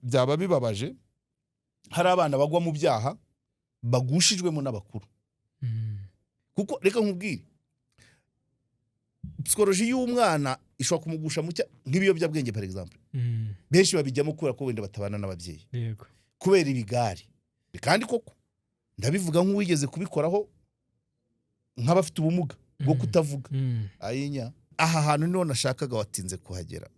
Byaba bibabaje hari abana bagwa mu byaha bagushijwemo n'abakuru. Kuko reka nkubwire, psychologie y'umwana ishobora kumugusha mu nk'ibiyobyabwenge, par exemple. Benshi babijyamo kubera ko wenda batabana n'ababyeyi, kubera ibigari. Kandi koko ndabivuga nk'uwigeze kubikoraho, nk'abafite ubumuga bwo kutavuga. Ayinya, aha hantu niho nashakaga, watinze kuhagera.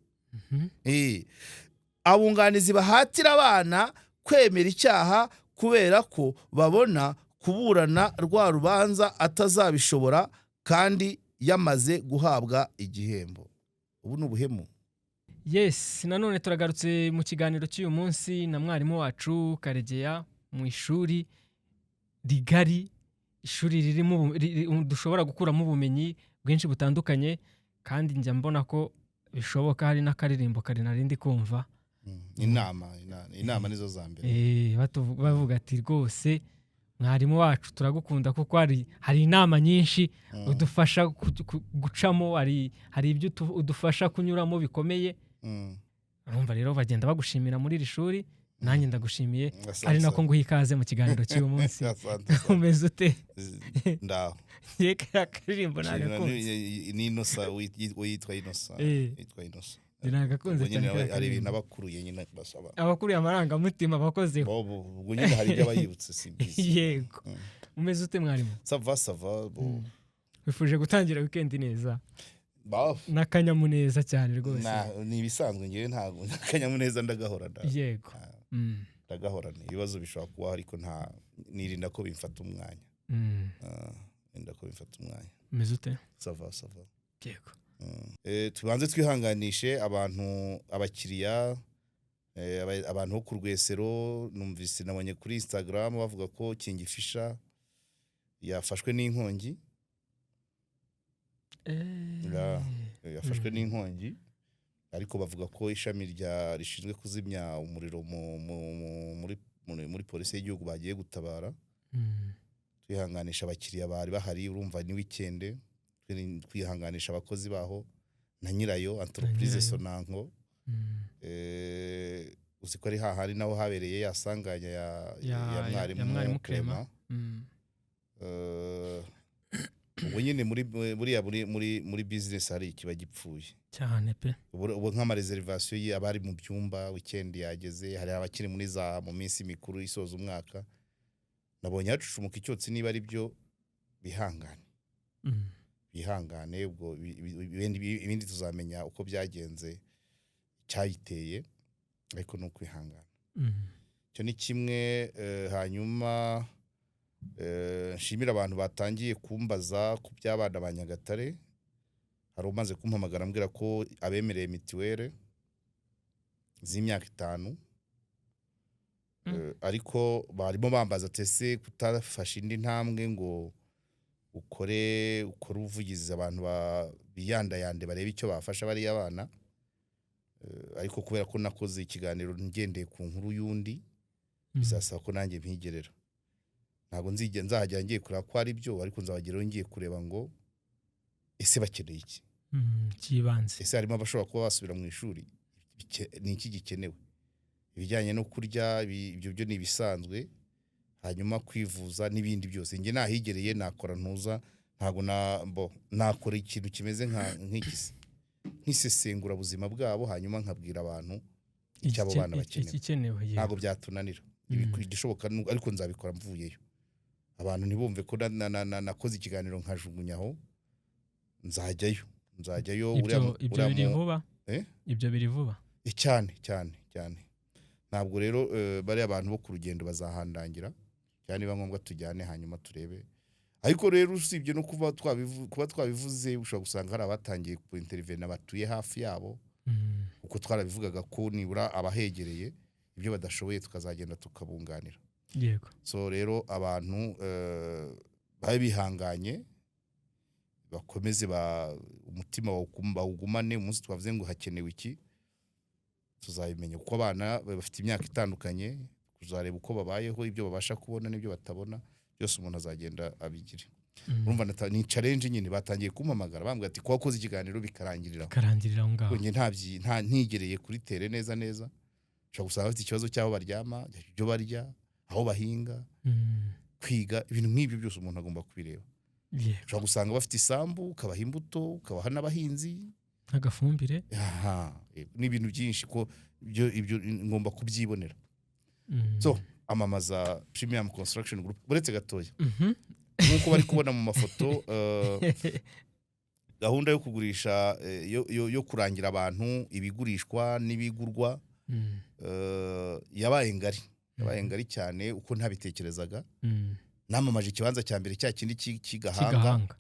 Abunganizi bahatira abana kwemera icyaha kubera ko babona kuburana rwa rubanza atazabishobora kandi yamaze guhabwa igihembo. Ubu ni ubuhemu. Yes, nanone turagarutse mu kiganiro cy'uyu munsi na mwarimu wacu Karegeya mu ishuri rigari, ishuri ririmo dushobora gukuramo ubumenyi bwinshi butandukanye. Kandi njya mbona ko bishoboka. Hari n'akaririmbo kare nari ndi kumva. Inama nizo za mbere. Bavuga ati: "Rwose mwarimu wacu turagukunda kuko hari inama nyinshi udufasha gucamo, hari ibyo udufasha kunyuramo bikomeye." Urumva rero bagenda bagushimira muri iri shuri. Nanjye ndagushimiye, Asante ari nako sana. nguha ikaze mu kiganiro cy'uyu munsi. Asante sana. Umeze ute? Ndaho. Ye, kariya karirimbo nagakunze. Ni Inosa, witwa Inosa. Witwa Inosa. Nagakunze Ubwo nyine cyane kariya hari ibintu karirimbo. aba akuruye nyine basaba. Abakuriye amarangamutima abakozeho. Ubwo nyine hari ibyo aba yibutse, si byiza. Yego. Umeze ute, mwarimu? Ça va, ça va, bo. Wifuje gutangira weekend neza Ba- n'akanyamuneza cyane rwose. Ni ibisanzwe, ngewe ntabwo akanyamuneza ndagahorana. Ndagahorana. Ibibazo bishobora kubaho, ariko nta nirinda ko bimfata umwanya. Ah, nirinda ko bimfata umwanya. Umeze ute? Ça va, ça va. Tubanze twihanganishe abantu, abakiriya, abantu bo ku Rwesero. Numvise, nabonye kuri Instagram bavuga ko Kingfisher yafashwe n'inkongi. Ya, yafashwe n'inkongi, ariko bavuga ko ishami rya rishinzwe kuzimya umuriro muri polisi y'igihugu bagiye gutabara. Twihanganisha abakiriya bari bahari, urumva ni weekend. Twihanganisha abakozi baho na nyirayo entreprise nyirayo. Sonanko. Uzi ko ari hahandi naho habereye yasanganya ya mwarimu ya mwarimu Clement. Clement. Ubu nyine muri buriya muri business hari ikiba gipfuye. Cyane pe. Ubu nk'ama réservation ye abari mu byumba, weekend yageze, hari abakiri muri za mu minsi mikuru isoza umwaka. Nabonye hacucumuka icyotsi, niba ari byo bihangane. Bihangane. Ubwo ibindi tuzamenya uko byagenze, icyayiteye, ariko ni ukwihangana. Icyo ni kimwe. Hanyuma nshimira abantu batangiye kumbaza ku by'abana ba Nyagatare. Hari umaze kumpamagara ambwira ko abemereye mituweli z'imyaka 5. Ariko barimo bambaza ati: "Ese kutafashe indi ntambwe ngo ukore ubuvugizi, abantu biyandayande barebe icyo bafasha bariya bana?" Ariko kubera ko nakoze ikiganiro ngendeye ku nkuru y'undi, bizasaba ko nanjye mpigerera. Ntabwo nzigera nzahagera ngiye kureba ko ari byo, ariko nzabageraho ngiye kureba ngo ese bakeneye iki? Cy'ibanze. Ese harimo abashobora kuba basubira mu ishuri? Ni iki gikenewe? Ibijyanye no kurya, ibyo byo ni ibisanzwe, hanyuma kwivuza n'ibindi byose. Njye nahigereye nakora ntuza, ntabwo na bo nakora ikintu kimeze nka nk'ikisi nk'isesengurabuzima bwabo, hanyuma nkabwira abantu icyo abo bana bakeneye. Igikenewe, yego. Ntabwo byatunanira. Igishoboka ariko nzabikora mvuyeyo. Abantu ntibumve ko nakoze ikiganiro nkajugunyaho. Nzajyayo. Ibyo uriya biri vuba? Eh? Ibyo biri vuba? Cyane cyane cyane. Ntabwo rero bariya abantu bo ku rugendo bazahandangira cyane, niba ngombwa tujyane hanyuma turebe. Ariko rero usibye no kuba twabivuze, ushobora gusanga hari abatangiye ku intervena batuye hafi yabo, kuko twarabivugaga ko nibura abahegereye ibyo badashoboye tukazagenda tukabunganira. So rero abantu babe bihanganye, bakomeze umutima bawugumane. Umunsi twavuze ngo hakenewe iki, tuzabimenya, kuko abana bafite imyaka itandukanye. Kuzareba uko babayeho, ibyo babasha kubona n'ibyo batabona, byose umuntu azagenda abigire. Urumva ni challenge nyine. Batangiye kumpamagara bambwira ati: "Ko wakoze ikiganiro bikarangirira aho?" Karangirira aho ngaho. Njye nta ntigereye kuri terrain neza neza. Ushobora gusanga bafite ikibazo cy'aho baryama, ibyo barya, aho bahinga, kwiga, ibintu nk'ibyo byose umuntu agomba kubireba. Ushobora gusanga bafite isambu, ukabaha imbuto, ukabaha n'abahinzi. Nk'agafumbire. Aha, ni ibintu byinshi ko ibyo ngomba kubyibonera. So amamaza Premium Construction Group uretse gatoya, nk'uko bari kubona mu mafoto, gahunda yo kugurisha, yo kurangira abantu ibigurishwa n'ibigurwa, yabaye ngari, yabaye ngari cyane uko ntabitekerezaga. Namamaje ikibanza cya mbere, cya kindi cy'Igahanga. Cy'Igahanga.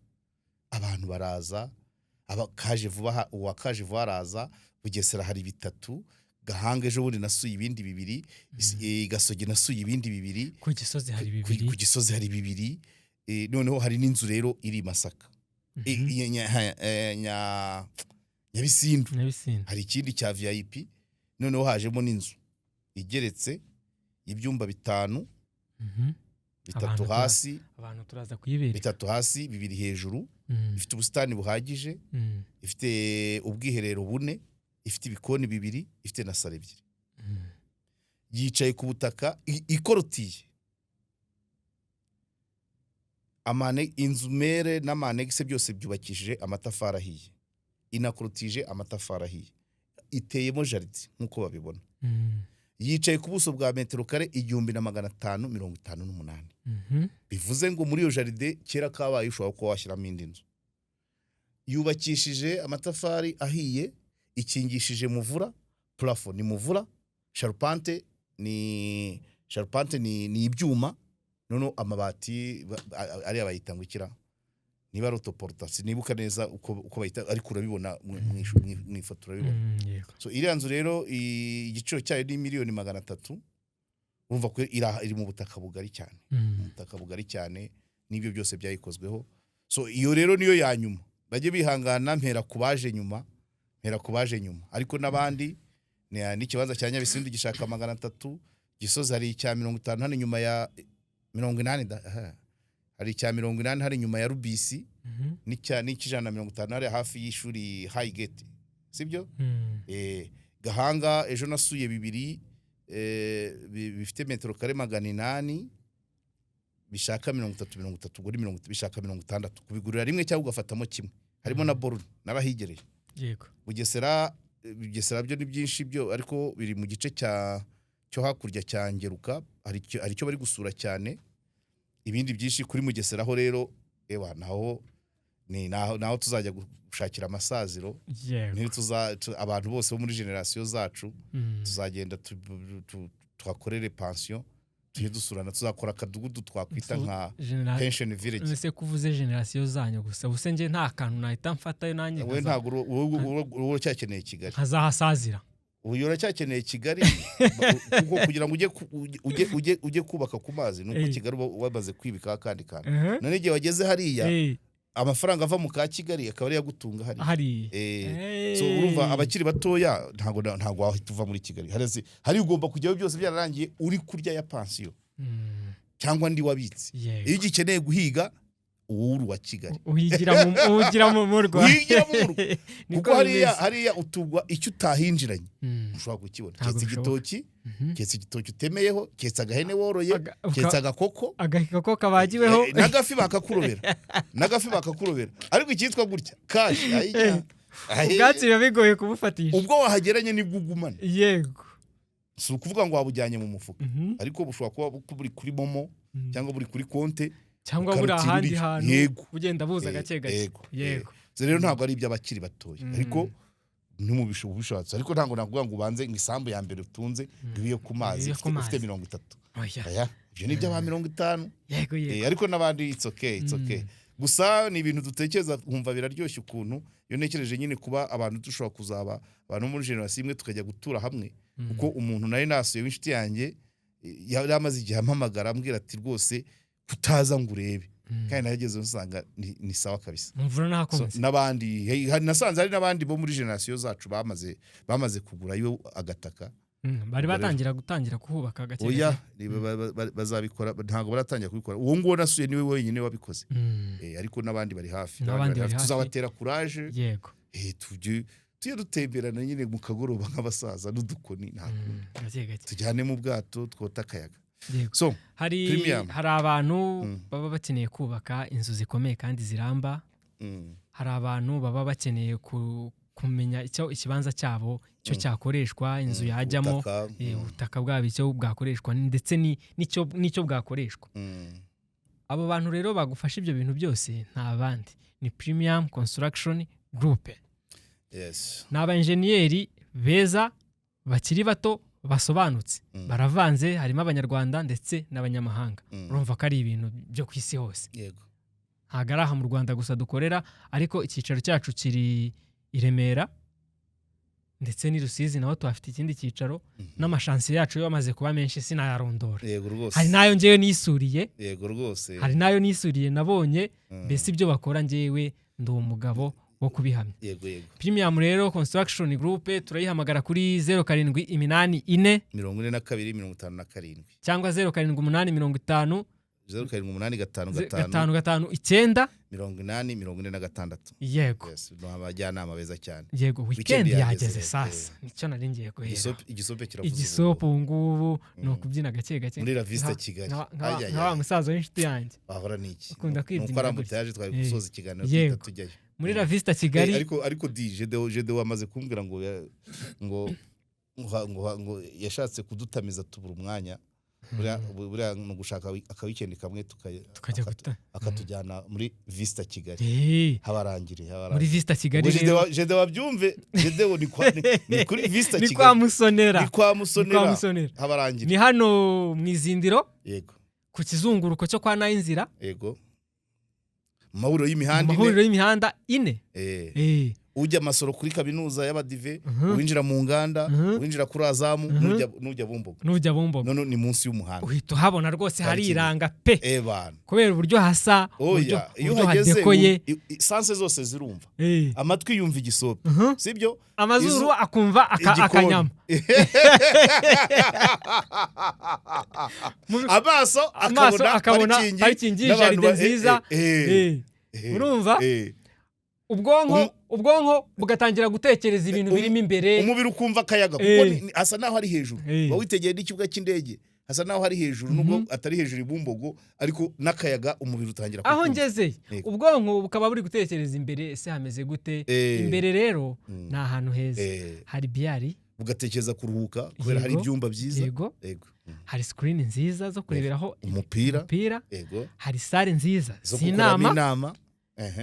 Abantu baraza, aba kaje vuba uwakaje vuba araza. Bugesera hari bitatu, Gahanga ejo bundi nasuye ibindi bibiri, Gasogi nasuye ibindi bibiri. Ku Gisozi hari bibiri. Ku Gisozi hari bibiri. Noneho hari n'inzu rero iri i Masaka, Nyabisindu. Nyabisindu. Hari ikindi cya VIP. Noneho hajemo n'inzu igeretse y'ibyumba bitanu, bitatu hasi, Abantu turaza kuyibereka. bitatu hasi, bibiri hejuru, ifite ubusitani buhagije, ifite ubwiherero bune, ifite ibikoni bibiri, ifite na salle ebyiri. Yicaye ku butaka ikorotiye amane. Inzu mère n'ama annexe byose byubakishije amatafari ahiye, inakorotije amatafari ahiye, iteyemo jardin nk'uko babibona. Yicaye ku buso bwa metero kare 1558. Bivuze ngo muri iyo jardin, kera kabaye, ushobora kuba washyiramo indi nzu. Yubakishije amatafari ahiye, ikingishije muvura, plafond ni muvura, charpente ni ibyuma. Noneho amabati ariya bayita ngo ikira, niba ari autoportant, sinibuka neza uko bayita, ariko urabibona mu ifoto, urabibona. Yego. So iriya nzu rero, igiciro cyayo ni miliyoni 300. Urumva ko iri mu butaka bugari cyane, ubutaka bugari cyane, n'ibyo byose byayikozweho. So iyo rero niyo ya nyuma, bajye bihangana, mpera ku baje nyuma, mpera ku baje nyuma. Ariko n'abandi n'ikibanza cya Nyabisindu gishaka 300. Gisozi hari icya 50 hano inyuma ya 80 da, aha. Hari icya 80 hari inyuma ya Rubisi, n'icya 150 hari hafi y'ishuri Highgate, sibyo? Gahanga ejo nasuye bibiri, bifite metero kare 800, bishaka 30 30, ubwo ni bishaka 60, kubigurira rimwe cyangwa ugafatamo kimwe. Harimo na borne, n'abahigereye. Bugesera byo ni byinshi byo, ariko biri mu gice cyo hakurya cya Ngeruka. Hari icyo bari gusura cyane, ibindi byinshi kuri Mugesera ho rero, ewa, naho ni naho tuzajya gushakira amasaziro. Niyo abantu bose bo muri génération zacu tuzagenda tuhakorere pansiyo, tujye dusurana, tuzakora akadugudu twakwita nka pension village. Ese ko uvuze génération zanyu gusa, ubuse njye nta kantu nahita mfatayo nanjye Wowe ntabwo wowe uracyakeneye Kigali. Nkazahasazira? Ubu uracyakeneye Kigali, kuko kugira ngo ujye kubaka ku mazi nuko Kigali uba wamaze kwibikaho akandi kantu. None igihe wageze hariya, amafaranga ava mu ka Kigali akaba ariyo agutunga hariya. Hariya. So urumva abakiri batoya ntabwo wahita uva muri Kigali. Hari ugomba kujyayo byose byararangiye, uri kurya ya pansiyo cyangwa andi wabitse. Iyo ugikeneye guhiga, uwo uri uwa Kigali. Uhigira mu murwa. Uhigira mu murwa. Niko Kuko hariya bimeze. hariya utugwa icyo utahinjiranye ushobora kukibona. Ntabwo Keretse bishoboka. igitoki, keretse igitoki utemeyeho, keretse agahene woroye, keretse agakoko. Agakoko kabagiweho. N'agafi bakakurobera, n'agafi bakakurobera, ariko icyitwa gutya cash, ayinya, Ubwatsi biba bigoye kubufatisha. Ubwo wahageranye nibwo ugumana. Si ukuvuga ngo wabujyanye mu mufuka, ariko bushobora kuba buri kuri MoMo cyangwa buri kuri konte, Cyangwa buri ukarutira ahandi uriyo. hantu, bugenda buza gake gake. Yego. So rero ntabwo ari iby'abakiri batoya, ariko ntimubishatse, ariko ntabwo nakuvuga ngo ubanze ngo isambu ya mbere utunze ngo ibe iyo ku mazi, Ibe ku ufite mazi. 30. Oya. Oya, ibyo ni iby'aba 50. Yego yego Ariko n'abandi, it's okay, it's okay. Gusa ni ibintu dutekereza, nkumva biraryoshye ukuntu iyo ntekereje nyine kuba abantu dushobora kuzaba abantu muri génération imwe, tukajya gutura hamwe. Kuko umuntu nari nasuye w'inshuti yanjye, yari amaze igihe ampamagara ambwira ati: "Rwose kutaza ngo urebe?" Kandi nageze nsanga ni sawa kabisa. Mvura So, ntakomeze. n'abandi, hey, nasanze hari n'abandi bo muri génération zacu bamaze kugurayo agataka. Bari Ubwo rero- batangira gutangira kuhubaka gake Oya, gake. ni bazabikora, ntabwo baratangira kubikora. Uwo nguwo nasuye niwe wenyine wabikoze. Ariko n'abandi bari hafi. N'abandi bari hafi. Tuzabatera courage. Tujye Tujye dutemberana nyine mu kagoroba nk'abasaza n'udukoni, nta kundi. Gake gake. Tujyane mu bwato, twote akayaga. So Hari Premium. hari abantu baba bakeneye kubaka inzu zikomeye kandi ziramba. Hari abantu baba bakeneye kumenya icyo ikibanza cyabo icyo cyakoreshwa, inzu yajyamo, Ubutaka, ubutaka bwabo icyo bwakoreshwa ndetse n'icyo bwakoreshwa. Abo bantu rero bagufasha ibyo bintu byose nta bandi, ni Premium Construction Group. Ni abaenjeniyeri beza bakiri bato basobanutse. Baravanze, harimo Abanyarwanda ndetse n'abanyamahanga. Urumva ko ari ibintu byo ku isi hose. Ntabwo ari aha mu Rwanda gusa dukorera, ariko icyicaro cyacu kiri i Remera ndetse n'i Rusizi naho tuhafite ikindi cyicaro. N'amashansiye yacu yo amaze kuba menshi, sinayarondora. Yego rwose. Hari n'ayo ngewe nisuriye. Yego rwose. Hari n'ayo nisuriye nabonye. Mbese ibyo bakora ngewe ndi umugabo wo kubihamya. yego yego Premium rero Construction Group turayihamagara kuri 0784 42 57. Cyangwa 078 50 078 5 5 5 9 80 46. Yego. Yes, ni abajyanama beza cyane. Yego, Weekend weekend yageze yageze. rero. Sasa nicyo nari ngiye guhera. Igisope kiravuza. Igisope ubu ngubu ni ukubyina gake gake Muri La Vista Kigali. Ay, ay, nka wa ay. musaza w'inshuti yanjye Wahora n'iki? ukunda Nuko kwibyinira ari gutya. embouteillage, twari gusoza ikiganiro duhita tujyayo. Muri La Vista Kigali. Ariko DJ Deo amaze kumbwira ngo ngo yashatse kudutamiza tubura umwanya. Buriya ni ugushaka akaweekend kamwe tukajya guta akatujyana muri Vista Kigali. Habarangire Muri habarangire. Vista Kigali Ubwo rero. Jede wabyumve, Jede ni kuri Vista Ni kwa Kigali. Musonera. Ni kwa Ni kwa Musonera. Musonera. Habarangire. Ni hano mu Izindiro, ku kizunguruko cyo kwa Nayinzira. Yego, mu mahuriro Mu y'imihanda ine. mahuriro y'imihanda ine. Ujya Amasoro kuri kaminuza y'Abadive, winjira mu nganda, winjira kuri Azamu, nujya Bumbogo. Nujya Bumbogo. None ni munsi y'umuhanda. Uhita uhabona rwose. Parikingi. Hariranga pe, Bana. kubera uburyo hasa, uburyo Oya, iyo uburyo uhageze hadekoye. Sens zose zirumva. Amatwi yumva igisope, sibyo? Amazuru akumva Igikoni. akanyama. Amaso Amaso akabona akabona parikingi parikingi, n'abantu jardin nziza. Urumva? Ubwonko bugatangira gutekereza ibintu birimo imbere. Umubiri ukumva akayaga kuko hasa naho ari hejuru. Uba witegeye n'ikibuga cy'indege, hasa naho ari hejuru, nubwo atari hejuru i Bumbogo, ariko n'akayaga umubiri utangira Aho kukumva. ngeze, ubwonko bukaba buri gutekereza imbere, ese hameze gute? Imbere rero ni ahantu heza. Hari billard. Bugatekereza kuruhuka kubera hari ibyumba byiza. Yego. Hari screen nziza zo kureberaho umupira. Umupira. Hari salle nziza Zo gukoramo z'inama, inama.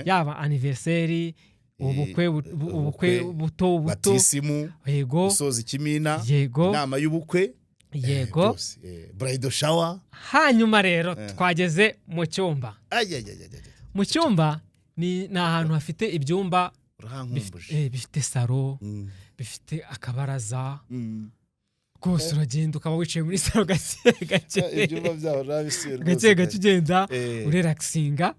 Yaba anniversaire, ubukwe, ubukwe ubukwe, buto buto. Batisimu, gusoza ikimina, inama y'ubukwe, byose. Bridal shower. Hanyuma rero twageze mu cyumba. Ayayayayay. Mu cyumba ni ahantu hafite ibyumba Urankumbuje. Bifite salon, bifite akabaraza. Rwose uragenda ukaba wicaye muri salon gake gake. Ibyumba byaho nabisuye rwose. Gake gake ugenda urelaxinga.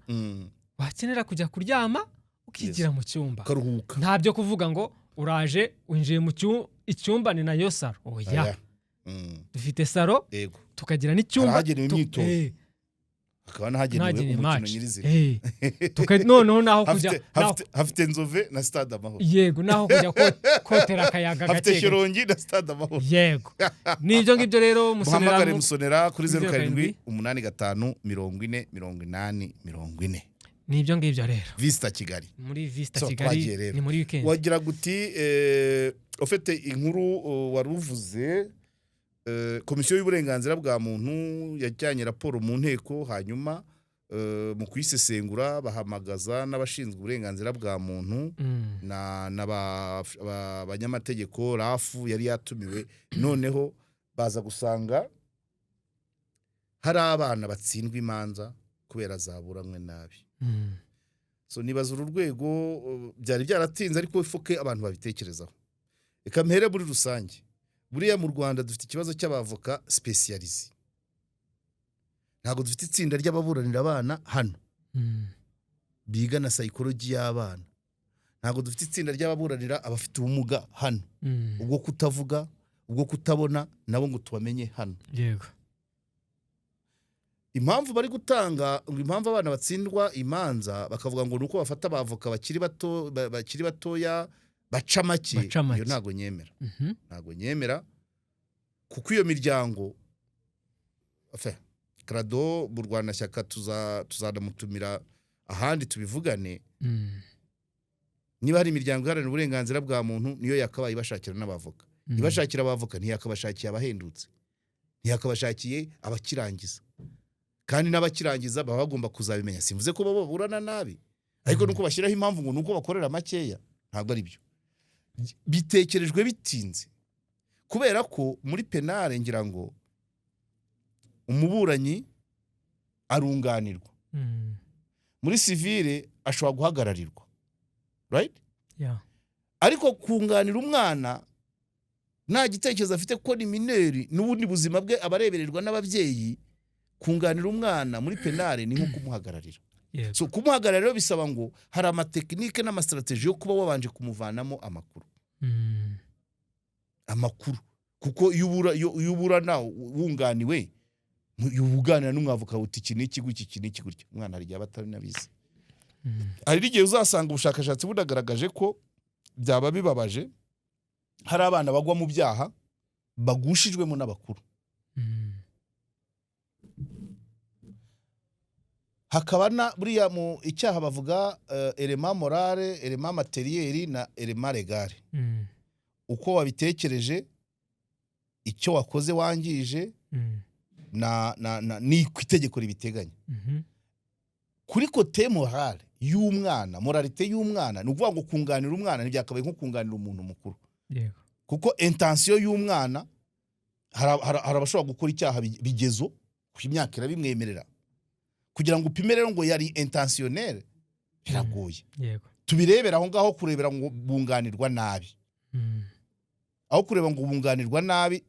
Wakenera kujya kuryama ukigira mu cyumba. Ukaruhuka. Nta byo kuvuga ngo uraje winjiye mu cyumba, icyumba ni nayo salon, oya. Aya. Dufite salon, tukagira n'icyumba Hari ahagenewe imyitozo. Hakaba n'ahagenewe n'ahagenewe umukino match. nyirizina. Noneho naho kujya Hafite Nzove na Stade Amahoro. Yego, naho kujya kotera akayaga Hafite gake gake. Shyorongi na Stade Amahoro. Yego, nibyo ngibyo rero. Muhamagare Musonera Musonera kuri zeru zeru karindwi karindwi umunani gatanu 40 80 40. Nibyo ngibyo rero. Vista Kigali. Muri Vista So, Kigali. twagiye rero. Ni muri weekend. Wagira guti ufite inkuru, wari uvuze Komisiyo y'uburenganzira bwa muntu yajyanye raporo mu nteko, hanyuma mu kuyisesengura bahamagaza n'abashinzwe uburenganzira bwa muntu na banyamategeko. Rafu yari yatumiwe, noneho baza gusanga hari abana batsindwa imanza kubera zaburanywe nabi. So nibaza uru rwego, byari byaratinze, ariko ifuke abantu babitekerezaho. Reka mpere muri rusange. Buriya mu Rwanda dufite ikibazo cy'abavoka spécialisés. Ntabwo dufite itsinda ry'ababuranira abana hano biga na psychology y'abana. Ntabwo dufite itsinda ry'ababuranira abafite ubumuga hano, ubwo kutavuga, ubwo kutabona, nabo ngo tubamenye hano. Impamvu bari gutanga ngo impamvu abana batsindwa imanza, bakavuga ngo ni uko bafata abavoka bakiri bato, bakiri batoya. Baca make. Baca make. Iyo ntabwo nyemera. Ntabwo nyemera, kuko iyo miryango, enfin, Crado mu Rwanashyaka tuzanamutumira ahandi tubivugane. Niba hari imiryango iharanira uburenganzira bwa muntu, niyo yakabaye ibashakira n'abavoka. Ibashakira abavoka, ntiyakabashakiye abahendutse, ntiyakabashakiye abakirangiza. Kandi n'abakirangiza baba bagomba kuzabimenya. Simvuze ko baba baburana nabi, ariko nuko bashyiraho impamvu ngo nuko bakorera makeya, ntabwo ari byo. Bitekerejwe bitinze, kubera ko muri pénal, ngira ngo umuburanyi arunganirwa. Muri civil ashobora guhagararirwa, right? Yeah. Ariko kunganira umwana nta gitekerezo afite, ko ni mineur, n'ubundi buzima bwe aba arebererwa n'ababyeyi, kunganira umwana muri pénal ni nko kumuhagararira. So kumuhagararira rero bisaba ngo hari amatekinike n'amastratégies yo kuba wabanje kumuvanamo amakuru. Amakuru, kuko iyo uburana wunganiwe, iyo uganira n'umwavoka uti iki n'iki gutya, iki n'iki gutya, umwana hari igihe aba atanabizi. Hari n'igihe uzasanga ubushakashatsi bunagaragaje ko byaba bibabaje, hari abana bagwa mu byaha bagushijwemo n'abakuru. Hakaba na buriya mu icyaha bavuga élément moral, élément matériel na élément légal. Uko wabitekereje, icyo wakoze wangije, na ni ku itegeko ribiteganya. Kuri côté moral y'umwana, moralité y'umwana, ni ukuvuga ngo kunganira umwana ntibyakabaye nko kunganira umuntu mukuru. Kuko intention y'umwana, hari abashobora gukora icyaha bigezo ku imyaka irabimwemerera. Kugira ngo upime rero ngo yari intentionnel biragoye. Tubirebera aho ngaho, kurebera ngo bunganirwa nabi, aho kureba ngo bunganirwa nabi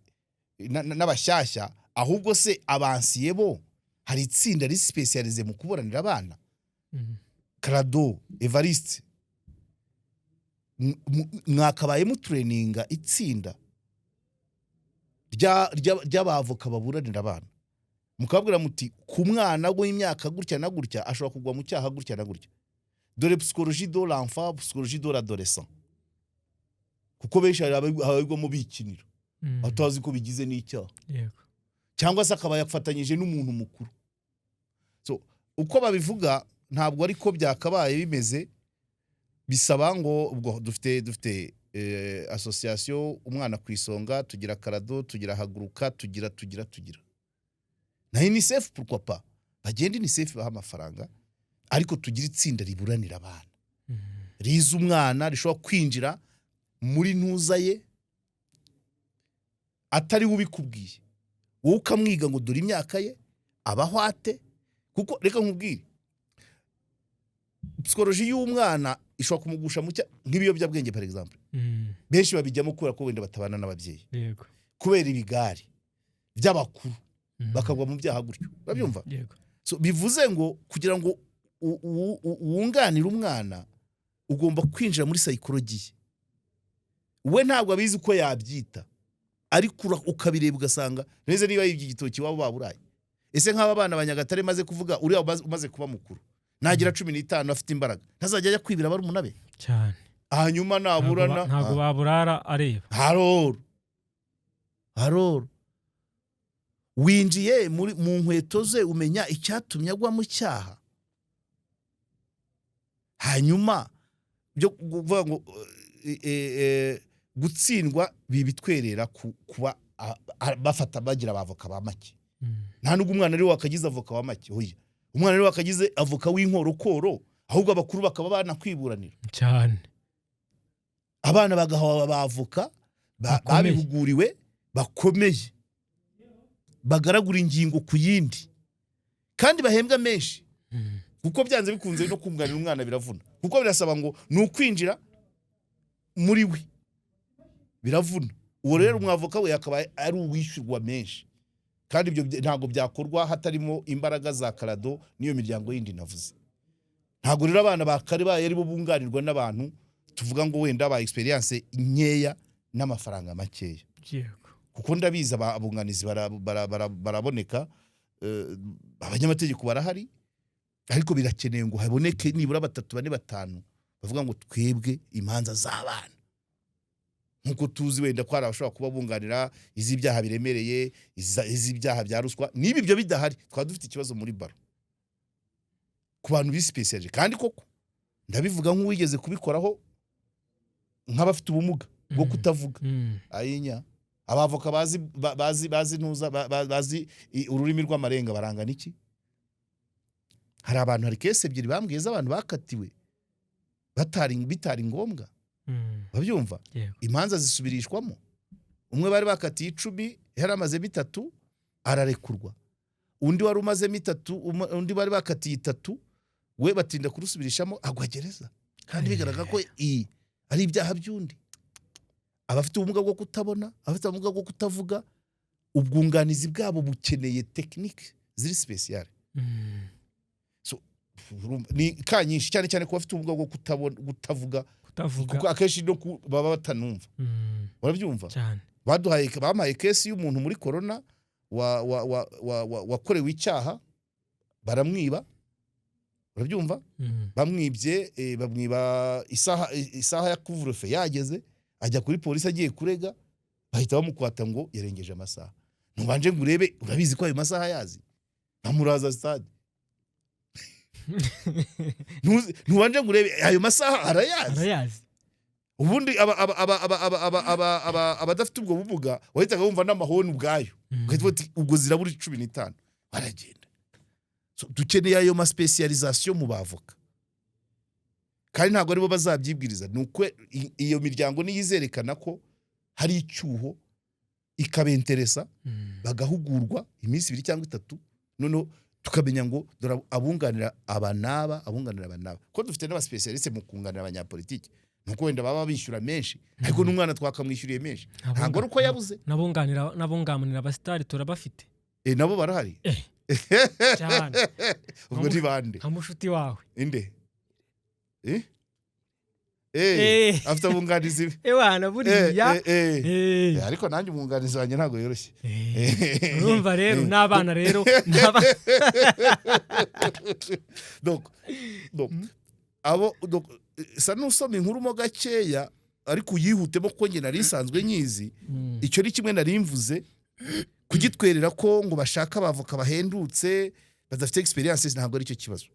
n'abashyashya, ahubwo se abansiye bo hari itsinda rispécialisé mu kuburanira abana. Crado, Evariste, mwakabaye mutraininga itsinda ry'abavoka baburanira abana, mukababwira muti ku mwana w'imyaka gutya na gutya ashobora kugwa mu cyaha gutya na gutya, dore psychologie de l'enfant, psychologie de l'adolescent, kuko benshi hari ababigwamo bikinira, atazi ko bigize n'icyaha, cyangwa se akaba yafatanyije n'umuntu mukuru. So uko babivuga ntabwo ariko byakabaye bimeze. Bisaba ngo ubwo dufite association Umwana ku Isonga, tugira Crado, tugira Haguruka, tugira na UNICEF, pourquoi pas? Bagenda UNICEF baha amafaranga, ariko tugira itsinda riburanira abana, riza umwana, rishobora kwinjira muri ntuza ye atari we ubikubwiye, wowe ukamwiga ngo dore imyaka ye, abaho ate. Kuko reka nkubwire, psychologie y'umwana ishobora kumugusha mu cya nk'ibiyobyabwenge par exemple. Benshi babijyamo kubera ko wenda batabana n'ababyeyi, kubera ibigari by'abakuru, bakagwa mu byaha gutyo, urabyumva? Yego. So, bivuze ngo kugira ngo wunganire umwana, ugomba kwinjira muri psychologie ye. We ntabwo abizi uko yabyita, ariko ukabireba ugasanga neza niba yibye igitoki waba baburaye. Ese nk'aba bana ba Nyagatare maze kuvuga, uriya umaze kuba mukuru nagira 15, afite imbaraga, ntazajya ajya kwibira barumuna be? Cyane. Hanyuma naburana Ntabwo baburara areba. Haroro winjiye mu nkweto ze, umenya icyatumye agwa mu cyaha. Hanyuma byo kuvuga ngo gutsindwa bibitwerera kuba bafata bagira abavoka ba make. Nta nubwo umwana ari we wakagize avoka wa make, oya, umwana ari we wakagize avoka w'inkorokoro, ahubwo abakuru bakaba banakwiburanira. Cyane. Abana bagahawa abavoka Bakomeye. babihuguriwe, bakomeye, bagaragura ingingo ku yindi kandi bahembwa menshi. Kuko byanze bikunze no kunganira umwana biravuna, kuko birasaba ngo ni ukwinjira muri we, biravuna. Uwo rero umwavoka we akaba ari uwishyurwa menshi, kandi ibyo ntabwo byakorwa hatarimo imbaraga za Crado n'iyo miryango yindi navuze. Ntabwo rero abana ba kare baye ari bo bunganirwa n'abantu tuvuga ngo wenda ba expérience nkeya n'amafaranga makeya. Kuko ndabizi, abunganizi baraboneka, abanyamategeko barahari, ariko birakenewe ngo haboneke nibura batatu, bane, batanu bavuga ngo twebwe imanza z'abana. Nkuko tuzi wenda ko hari abashobora kuba bunganira iz'ibyaha biremereye, iz'ibyaha bya ruswa. Niba ibyo bidahari, twaba dufite ikibazo muri barreau ku bantu bisipesiyaje. Kandi koko ndabivuga nk'uwigeze kubikoraho, nk'abafite ubumuga bwo kutavuga, ayinya, abavoka bazi bazi ntuza bazi ururimi rw'amarenga barangana iki? Hari abantu, hari case ebyiri bambwiye z'abantu bakatiwe batari bitari ngombwa. Babyumva? Yego. Imanza zisubirishwamo. Umwe bari bakatiye 10, yari amazemo 3, ararekurwa. Undi wari umazemo 3, undi bari bakatiye 3, we batinda kurusubirishamo, agwa gereza, kandi bigaragara ko iyi ari ibyaha by'undi. Abafite ubumuga bwo kutabona, abafite ubumuga bwo kutavuga, ubwunganizi bwabo bukeneye technique ziri spéciale. Ni ka nyinshi cyane cyane ku bafite ubumuga bwo kutabona, kutavuga, kutavuga, kuko akenshi no baba batanumva. Urabyumva? Cyane. Baduhaye, bampaye case y'umuntu muri corona wakorewe icyaha, baramwiba. Urabyumva? Bamwibye, bamwiba isaha ya couvre-feu yageze, ajya kuri polisi agiye kurega, bahita bamukwata ngo yarengeje amasaha. Ntubanje ngo urebe, urabizi ko ayo masaha yazi ntamuraza stade. Ntubanje ngo urebe ayo masaha arayazi. Arayazi. Ubundi abadafite ubwo bumuga wahitaga wumva n'amahoni ubwayo, ugahita uvuga uti, ubwo zirabura 15, baragenda. So, dukeneye ayo ma spécialisation mu bavoka, kandi ntabwo aribo bazabyibwiriza. Ni uko iyo miryango niyo izerekana ko hari icyuho, ikabenteresa, bagahugurwa iminsi 2 cyangwa 3, noneho tukamenya ngo dore abunganira aba n'aba, abunganira aba n'aba, ko dufite n'aba spécialiste mu kunganira abanyapolitiki. Nuko wenda baba bishyura menshi, ariko n'umwana twakamwishyuriye menshi, ntabwo ari uko yabuze. N'abunganira abasitari turabafite. Eh, nabo barahari. Cyane. Ubwo ni bande? Nka mushuti wawe. Inde? Eh? Eh, afite abunganizi be. Ewana, buriya. Ariko nanjye umwunganizi wanjye ntabwo yoroshye. Urumva rero n'abana rero Donc abo, donc sa n'usoma inkuru mo gakeya, ariko uyihutemo kuko njye nari nsanzwe nyizi. Icyo ni kimwe nari mvuze. Kugitwerera ko ngo bashaka abavoka bahendutse badafite experience, ntabwo ari cyo kibazo.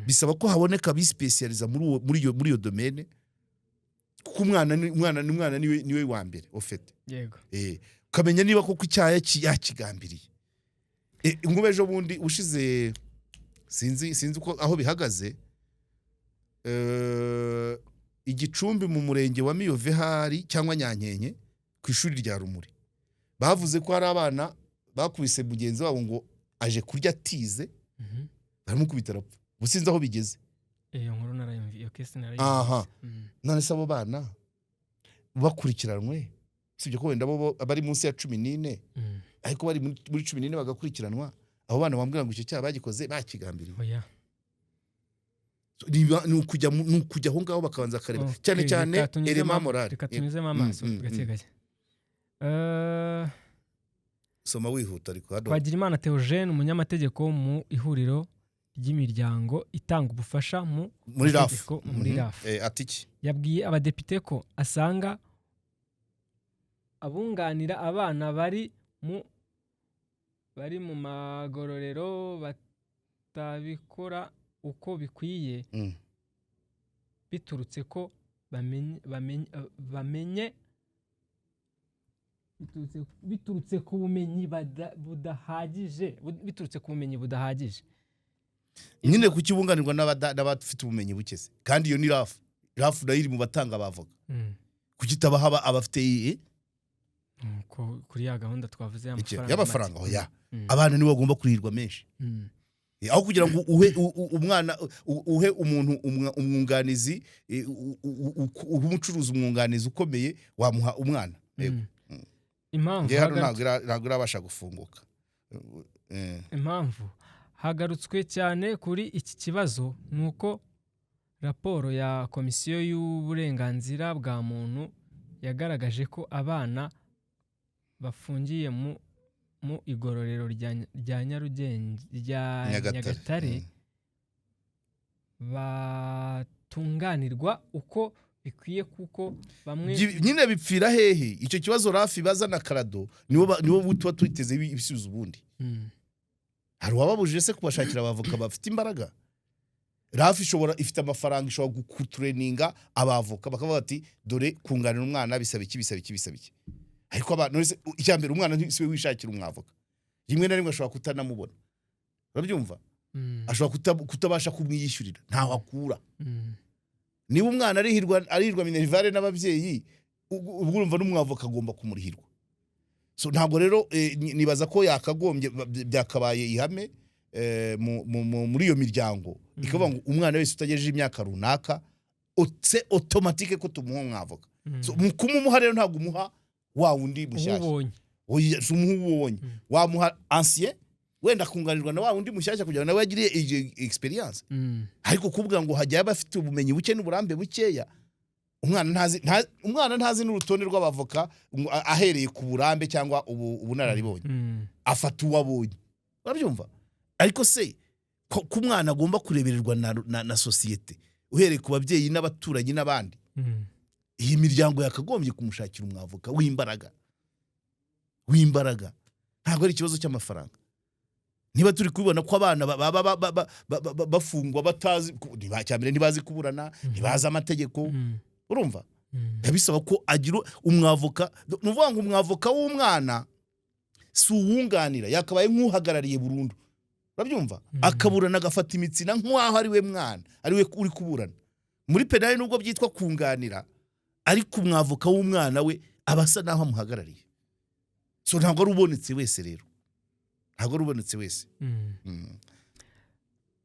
Bisaba ko haboneka abisipesiyaliza muri iyo domaine, kuko umwana niwe wa mbere ufite. Ukamenya niba koko icyaha yakigambiriye. Ngubu ejo bundi ushize, sinzi uko aho bihagaze, igicumbi mu murenge wa Miyove hari cyangwa Nyankenke, ku ishuri rya Rumuri, bavuze ko hari abana bakubise mugenzi wabo ngo aje kurya atize, baramukubita arapfa. Ubu sinzi aho bigeze. Iyo nkuru narayumviye, iyo case narayumvise. Aha. None se abo bana bakurikiranwe, usibye ko wenda bo bari munsi ya 14, ariko bari muri 14 bagakurikiranwa, abo bana bambwira ngo icyo cyaha bagikoze bakigambiriye? Oya. Ni ukujya aho ngaho bakabanza bakareba cyane cyane reka tunyuzemo élément moral. Reka tunyuzemo amaso gake gake. Soma wihuta ariko hano. Twagirimana Theogene, umunyamategeko mu ihuriro ry'imiryango itanga ubufasha mu muri RAF. mategeko, muri RAF. Ati iki? Yabwiye abadepite ko asanga abunganira abana bari mu magororero batabikora uko bikwiye, biturutse ko bamenye biturutse ku bumenyi budahagije, biturutse ku bumenyi budahagije. Nyine kuki bunganirwa n'abafite ubumenyi buke se? Kandi iyo ni RAF. RAF nayo iri mu batanga abavoka. Kuki itabaha abafite iyi Kuri ya gahunda twavuze iki? y'amafaranga Y'amafaranga? make. Oya, abana nibo bagomba kurihirwa menshi. Aho kugira ngo uhe umwana, uhe umuntu umwunganizi, uhe umucuruzi umwunganizi ukomeye, wamuha umwana. Yego. Impamvu Njye hano ntabwo irabasha gufunguka. Impamvu hagarutswe cyane kuri iki kibazo ni uko raporo ya Komisiyo y'uburenganzira bwa muntu yagaragaje ko abana bafungiye mu igororero rya Nyarugenge, rya Nyagatare. Nyagatare, batunganirwa uko Bikwiye, kuko bamwe Nyine bipfira hehe? Icyo kibazo rafi baza na karado nibo tuba twiteze ibisubizo ubundi. Hari uwababujije se kubashakira abavoka bafite imbaraga? Rafi ishobora, ifite amafaranga, ishobora gutraininga abavoka, bakavuga bati: "Dore kunganira umwana bisaba iki, bisaba iki, bisaba iki." Ariko abantu wese, icya mbere, umwana si we wishakira umwavoka. Rimwe na rimwe ashobora kutanamubona, urabyumva? Ashobora kutabasha kumwiyishyurira, ntaho akura. Niba umwana arihirwa minerval n'ababyeyi, ubwo urumva n'umwavoka agomba kumurihirwa. So ntabwo rero nibaza ko yakagombye byakabaye ihame muri iyo miryango, ikavuga ngo umwana wese utagejeje imyaka runaka, c'est automatique ko tumuha umwavoka. So, mu kumumuha rero, ntabwo umuha wa wundi mushyashya. Ubonye. Oya, si umuha uwo ubonye. Wamuha ancien, wenda akunganirwa na wa wundi mushyashya, kugira ngo nawe agire iyo experience. Ariko kuvuga ngo hajyayo abafite ubumenyi buke n'uburambe bukeya, umwana ntazi n'urutonde rw'abavoka ngo ahereye ku burambe cyangwa ubunararibonye. Afata uwo abonye, urabyumva? Ariko se ko umwana agomba kurebererwa na sosiyete, uhereye ku babyeyi n'abaturanyi n'abandi, iyi miryango yakagombye kumushakira umwavoka w'imbaraga, w'imbaraga. Ntabwo ari ikibazo cy'amafaranga. Niba turi kubibona ko abana baba bafungwa batazi, cya mbere ntibazi kuburana, ntibazi amategeko. Urumva, biba bisaba ko agira umwavoka. Ni ukuvuga ngo umwavoka w'umwana si uwunganira, yakabaye nk'uhagarariye burundu, urabyumva? Akaburana, agafata imitsina nk'aho ari we mwana, ari we uri kuburana muri pénal. Nubwo byitwa kunganira, ariko umwavoka w'umwana we aba asa n'aho amuhagarariye. So ntabwo ari ubonetse wese rero, ntabwo ari ubonetse wese.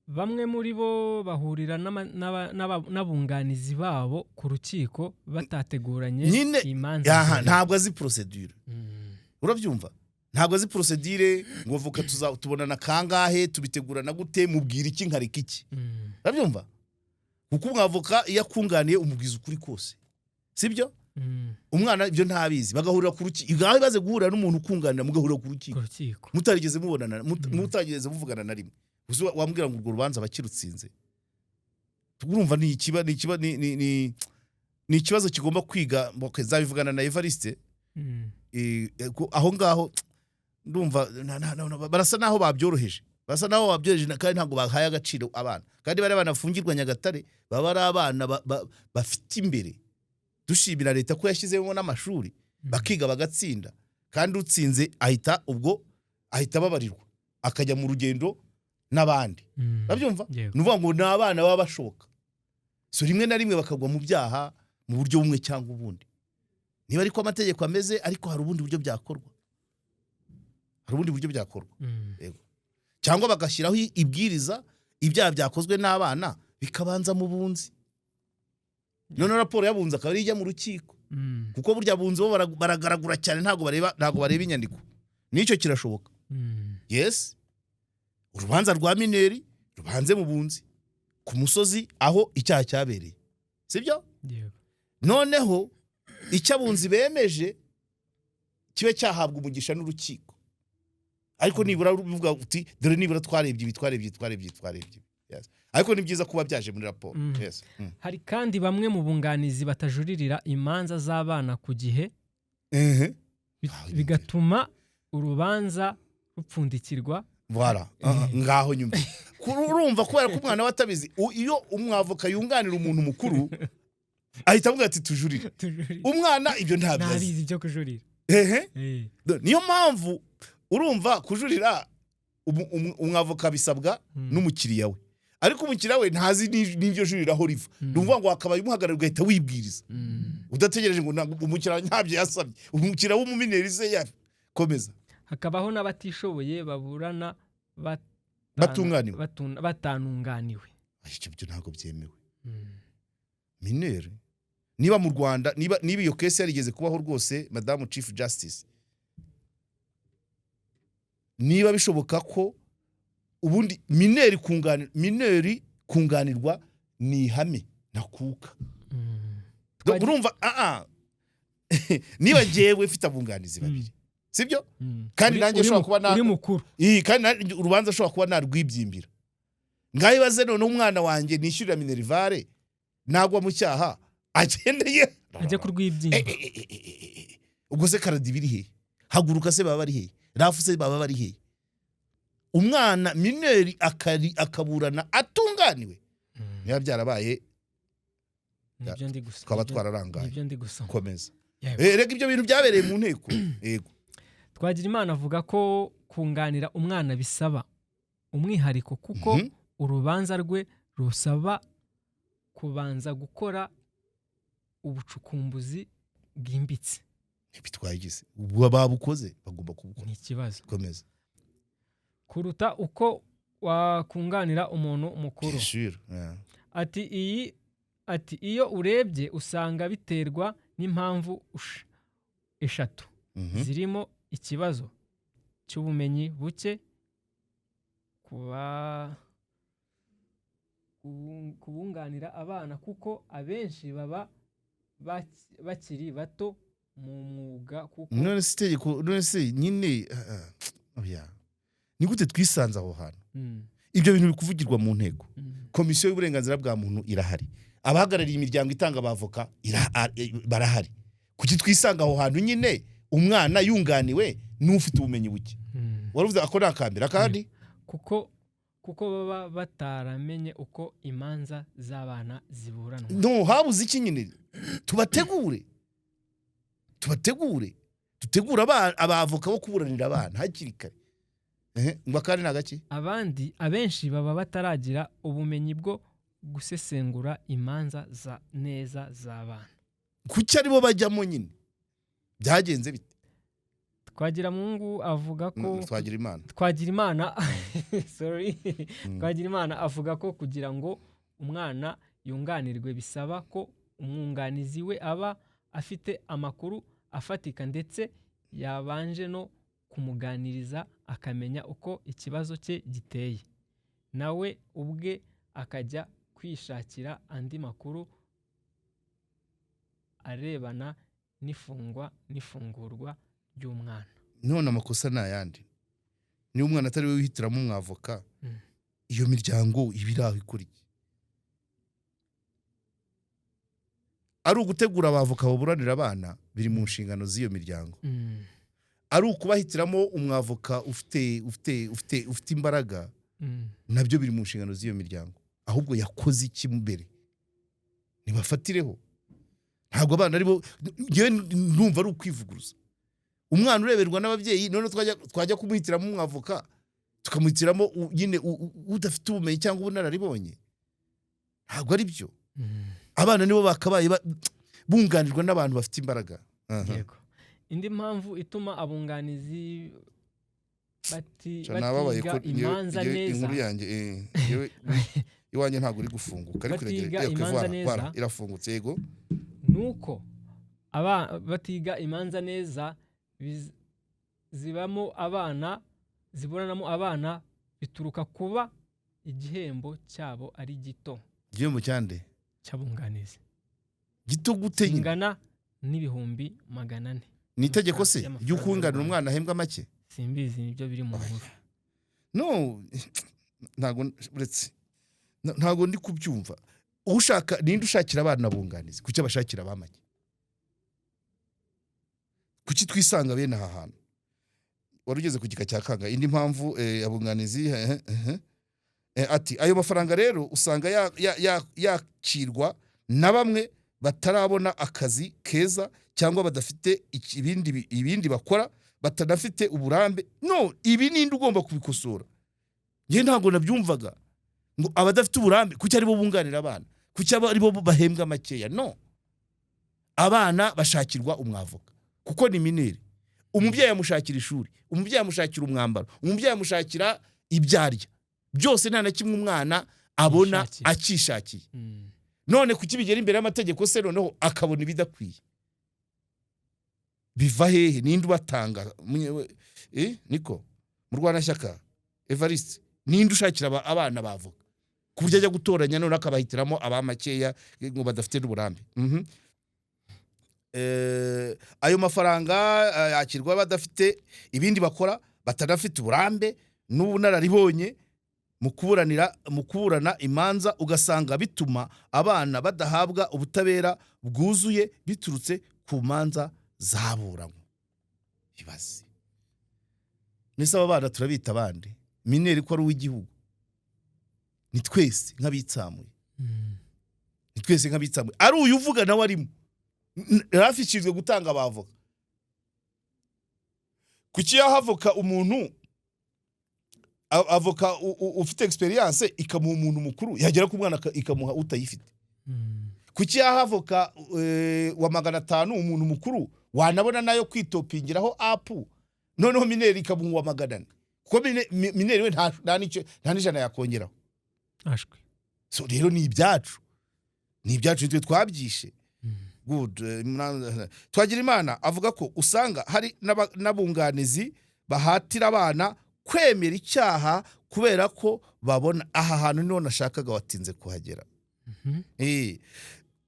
Bamwe muri bo bahurira n'abunganizi babo ku rukiko batateguranye Nyine, imanza aha, mbere. Ntabwo azi procédure. Urabyumva? Ntabwo azi procédure, ngo avoka tubonana kangahe, tubitegurana gute, mubwira iki, nkareka iki. Urabyumva? Kuko umwavoka iyo akunganiye umubwiza ukuri kose, sibyo? Umwana ibyo ntabizi, bagahurira ku rukiko. Ngaho ibaze guhura n'umuntu ukunganira, mugahurira ku rukiko Ku rukiko. mutarigeze mubonana, mutarigeze muvugana na rimwe. Uzi wambwira ngo urwo rubanza bakirutsinze? Urumva ni ikiba ni ikiba ni ni ni ni ikibazo kigomba kwiga. Okay, nzabivugana na Evariste. Aho ngaho ndumva barasa naho babyoroheje, barasa naho babyoroheje, kandi ntabwo bahaye agaciro abana. Kandi bariya banafungirwa Nyagatare baba ari abana bafite imbere. Dushimira leta ko yashyizemo n'amashuri, bakiga bagatsinda, kandi utsinze ahita ubwo ahita ababarirwa, akajya mu rugendo n'abandi. Urabyumva? Yego. Ni ukuvuga ngo ni abana baba bashoboka. So rimwe na rimwe bakagwa mu byaha mu buryo bumwe cyangwa ubundi. Niba ariko amategeko ameze, ariko hari ubundi buryo byakorwa, hari ubundi buryo byakorwa. Cyangwa bagashyiraho ibwiriza, ibyaha byakozwe n'abana bikabanza mu bunzi, noneho raporo y'abunzi akaba ariyo ijya mu rukiko. Kuko burya abunzi bo baragaragura cyane, ntabwo bareba inyandiko. N'icyo kirashoboka. Yes, urubanza rwa mineur rubanze mu bunzi ku musozi aho icyaha cyabereye, sibyo? Yego. Noneho icyo abunzi bemeje kibe cyahabwa umugisha n'urukiko, ariko nibura uvuga uti: "Dore nibura twarebye ibi, twarebye ibi, twarebye ibi, twarebye ibi." Yes. Ariko ni byiza kuba byaje muri raporo. Yes. Hari kandi bamwe mu bunganizi batajuririra imanza z'abana ku gihe, Ah, bigatuma urubanza rupfundikirwa. Voilà. Ah, ngaho nyuma urumva, kubera ko umwana we atabizi, iyo umwavoka yunganira umuntu mukuru ahita avuga ati: "Tujurire." Tujurire. Umwana ibyo ntabyo azi. Ntabizi ibyo kujurira. Ehe. Niyo mpamvu urumva kujurira umwavoka bisabwa n'umukiriya we, ariko umukiriya we ntazi n'iryo jurira aho riva. Ni ukuvuga ngo wakabaye umuhagarara, ugahita wibwiriza, udategereje ngo umukiriya ntabyo yasabye. Umukiriya w'umumineur se yakomeza. Hakabaho n'abatishoboye baburana Batunganiwe. Batanunganiwe. Ibyo byo ntabwo byemewe. Mineur, niba mu Rwanda, niba iyo case yarigeze kubaho rwose, madamu Chief Justice, niba bishoboka ko ubundi mineur kunganirwa ni ihame ntakuka. Urumva, niba jyewe mfite abunganizi babiri, sibyo? Kandi nanjye nshobora kuba uri mukuru. Iyi kandi urubanza ashobora kuba narwibyimbira. Ngaho ibaze noneho umwana wanjye nishyurira minerval nagwa mu cyaha. Agendeye Ajya ku rw'ibyimba. Ubwo se karadi biri hehe? Haguruka se baba bari hehe? Rafu se baba bari hehe? Umwana mineur akari akaburana atunganiwe? Niba byarabaye, Nibyo ndi gusa. twaba twararangaye. Nibyo ndi gusoma. Komeza. Yego. Rega ibyo bintu byabereye mu nteko, yego. Twagirimana avuga ko kunganira umwana bisaba umwihariko kuko urubanza rwe rusaba kubanza gukora ubucukumbuzi bwimbitse. Bitwaye igise? Ubu babukoze, bagomba kubukora. Ni ikibazo. Komeza. Kuruta uko wakunganira umuntu mukuru. Bien sûr, yeah. Ati iyo urebye usanga biterwa n'impamvu eshatu zirimo ikibazo cy'ubumenyi buke kubunganira abana, kuko abenshi baba bakiri bato mu mwuga, kuko None se itegeko, none se nyine, oya. Ni gute twisanze aho hantu? Ibyo bintu biri kuvugirwa mu nteko. Komisiyo y'uburenganzira bwa muntu irahari, abahagarariye imiryango itanga abavoka barahari. Kuki twisanga aho hantu nyine umwana yunganiwe n'ufite ubumenyi buke? Wari uvuze ako ni akambere, akandi? Kuko baba bataramenye uko imanza z'abana ziburanwa. No habuze iki nyine? Tubategure, tubategure, dutegure abavoka bo kuburanira abana hakiri kare. Ehe, ngo akandi ni agaki? Abandi, abenshi baba bataragira ubumenyi bwo gusesengura imanza za neza z'abana. Kuki aribo bajyamo nyine? Byagenze bite? Twagiramungu avuga ko Twagira Imana. Twagirimana, sorry. Twagirimana avuga ko kugira ngo umwana yunganirwe bisaba ko umwunganizi we aba afite amakuru afatika, ndetse yabanje no kumuganiriza akamenya uko ikibazo cye giteye, nawe ubwe akajya kwishakira andi makuru arebana n'ifungwa n'ifungurwa ry'umwana. None amakosa ni ayandi? Niba umwana atari we wihitiramo umwavoka, iyo miryango iba iri aho ikora iki? Ari ugutegura abavoka baburanira abana, biri mu nshingano z'iyo miryango. Ari ukubahitiramo umwavoka ufite imbaraga, nabyo biri mu nshingano z'iyo miryango. Ahubwo yakoze iki mbere? Nibafatireho. Ntabwo abana aribo, njyewe ndumva ari ukwivuguruza. Umwana ureberwa n'ababyeyi, none twajya kumuhitiramo umwavoka, tukamuhitiramo nyine udafite ubumenyi cyangwa ubunararibonye. Ntabwo ari byo. Abana nibo bakabaye bunganirwa n'abantu bafite imbaraga. Aha. Yego. Indi mpamvu ituma abunganizi Sha, nababaye batiga ko imanza neza inkuru yanjye, iwanjye ntabwo uri gufunguka, ariko Batiga iragera. imanza Voilà, neza. voilà, irafungutse, yego. Nuko aba batiga imanza neza zibamo abana, ziburanamo abana, bituruka kuba igihembo cyabo ari gito. Igihembo cyande? Cy'abunganizi. Gito gute nyine? Kingana n'400,000. Ni itegeko se y'amafaranga ry'ukunganira y'u Rwanda. umwana ahembwa make? Simbizi, nibyo biri mu nkuru. No, ntabwo uretse ntabwo ndi kubyumva. Ushaka, ninde ushakira abana bunganizi? Kuki abashakira abamake? Kuki twisanga bene aha hantu? Wari ugeze ku gika cya kanga. Indi mpamvu, abunganizi, ati ayo mafaranga rero usanga yakirwa na bamwe batarabona akazi keza cyangwa badafite ibindi bakora, batanafite uburambe. No ibi ninde ugomba kubikosora? Njye ntabwo nabyumvaga ngo abadafite uburambe kuki aribo bunganira abana, kuki aba aribo bahembwa makeya. No abana bashakirwa umwavoka kuko ni mineur. Umubyeyi amushakira ishuri, umubyeyi amushakira umwambaro, umubyeyi amushakira ibyo arya byose. Nta na kimwe umwana abona Yishakiye. akishakiye. None kuki bigera imbere y'amategeko se noneho akabona ibidakwiye? Biva hehe? Ninde ubatanga? Niko Murwanashyaka Evariste, ninde ushakira abana bavoka ku buryo ajya gutoranya none akabahitiramo abamakeya ngo badafite n'uburambe? Ayo mafaranga yakirwa badafite ibindi bakora, batanafite uburambe n'ubunararibonye. Mu kuburana imanza, ugasanga bituma abana badahabwa ubutabera bwuzuye biturutse ku manza zaburanywe. Ibaze nese, aba bana turabita abandi mineur ko ari uw'igihugu? Ni twese nk'abitsamuye. Ni twese nk'abitsamuye, ari uyu uvuga nawe arimo. RAF ishinzwe gutanga abavoka. Kuki yaha avoka umuntu avoka ufite experience, ikamuha umuntu mukuru, yagera ku mwana ikamuha utayifite? Kuki yaha avoka wa 500 umuntu mukuru wanabona nayo kwitopingiraho apu, noneho mineur ikamuha uwa 400, kuko mineur we nta n'ijana yakongeraho? Ashwi. So rero ni ibyacu, ni ibyacu, nitwe twabyishe. Good. Twagirimana avuga ko usanga hari n'abunganizi bahatira abana kwemera icyaha kubera ko babona. Aha hantu niho nashakaga, watinze kuhagera.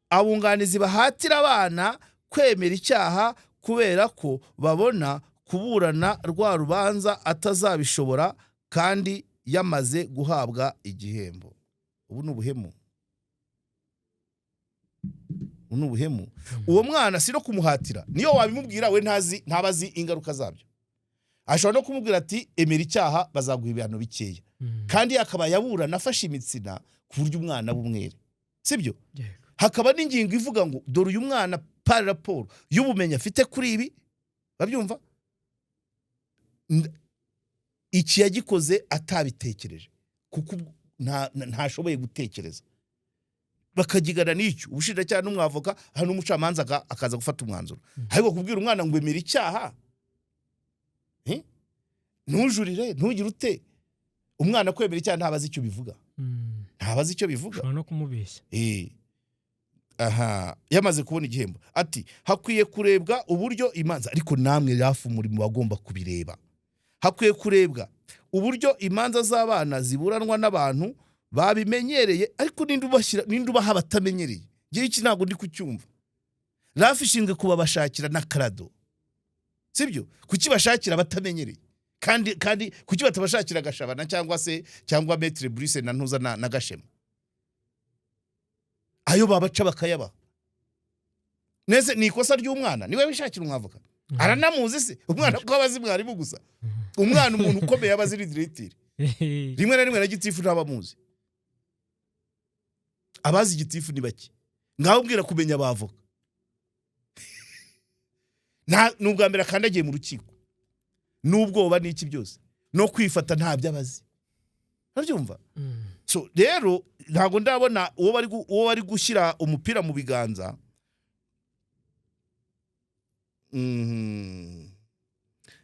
Abunganizi bahatira abana kwemera icyaha kubera ko babona kuburana rwa rubanza atazabishobora kandi yamaze guhabwa igihembo. Ubu ni ubuhemu, ubu ni ubuhemu. Uwo mwana si no kumuhatira, niyo wabimubwira we ntazi, ntaba azi ingaruka zabyo. Ashobora no kumubwira ati: "Emera icyaha, bazaguha ibihano bikeya," kandi akaba yaburana afashe imitsina ku buryo umwana aba umwere, sibyo? Yego. Hakaba n'ingingo ivuga ngo: "Dore uyu mwana, par rapport y'ubumenyi afite kuri ibi," babyumva, "iki yagikoze atabitekereje kuko ntashoboye gutekereza." Bakagigana n'icyo ubushinjacyaha n'umwavoka, hano n'umucamanza akaza gufata umwanzuro. Ariko kubwira umwana ngo: "Emera icyaha, ntujurire, ntugire ute," umwana kwemera icyaha ntabazi icyo bivuga. Ntabazi icyo bivuga. Ushobora no kumubeshya. Aha yamaze kubona igihembo. Ati: "Hakwiye kurebwa uburyo imanza," ariko namwe RAF muri mu bagomba kubireba, "hakwiye kurebwa uburyo imanza z'abana ziburanwa n'abantu babimenyereye." Ariko ninde ubashyira, ninde ubaha abatamenyereye? Ngewe iki ntabwo ndi kucyumva. RAF ishinzwe kubabashakira na CLADHO, sibyo? Kuki bashakira abatamenyereye? Kandi kuki batabashakira Gashabana cyangwa se cyangwa Maître Brice na Ntuza na Gashema? Ayo babaca bakayabaha nese ni ikosa ry'umwana? Niwe wishakira umwavoka, aranamuzi se umwana, ko aba azi mwarimu gusa? Umwana, umuntu ukomeye aba azi directeur, rimwe na rimwe na gitifu ntabamuzi. Abazi gitifu ni bake. Ngaho ubwira kumenya abavoka, ni ubwa mbere akandagiye mu rukiko, n'ubwoba n'iki byose no kwifata ntabyo abazi, urabyumva? So rero ntabwo ndabona uwo bari gushyira umupira mu biganza.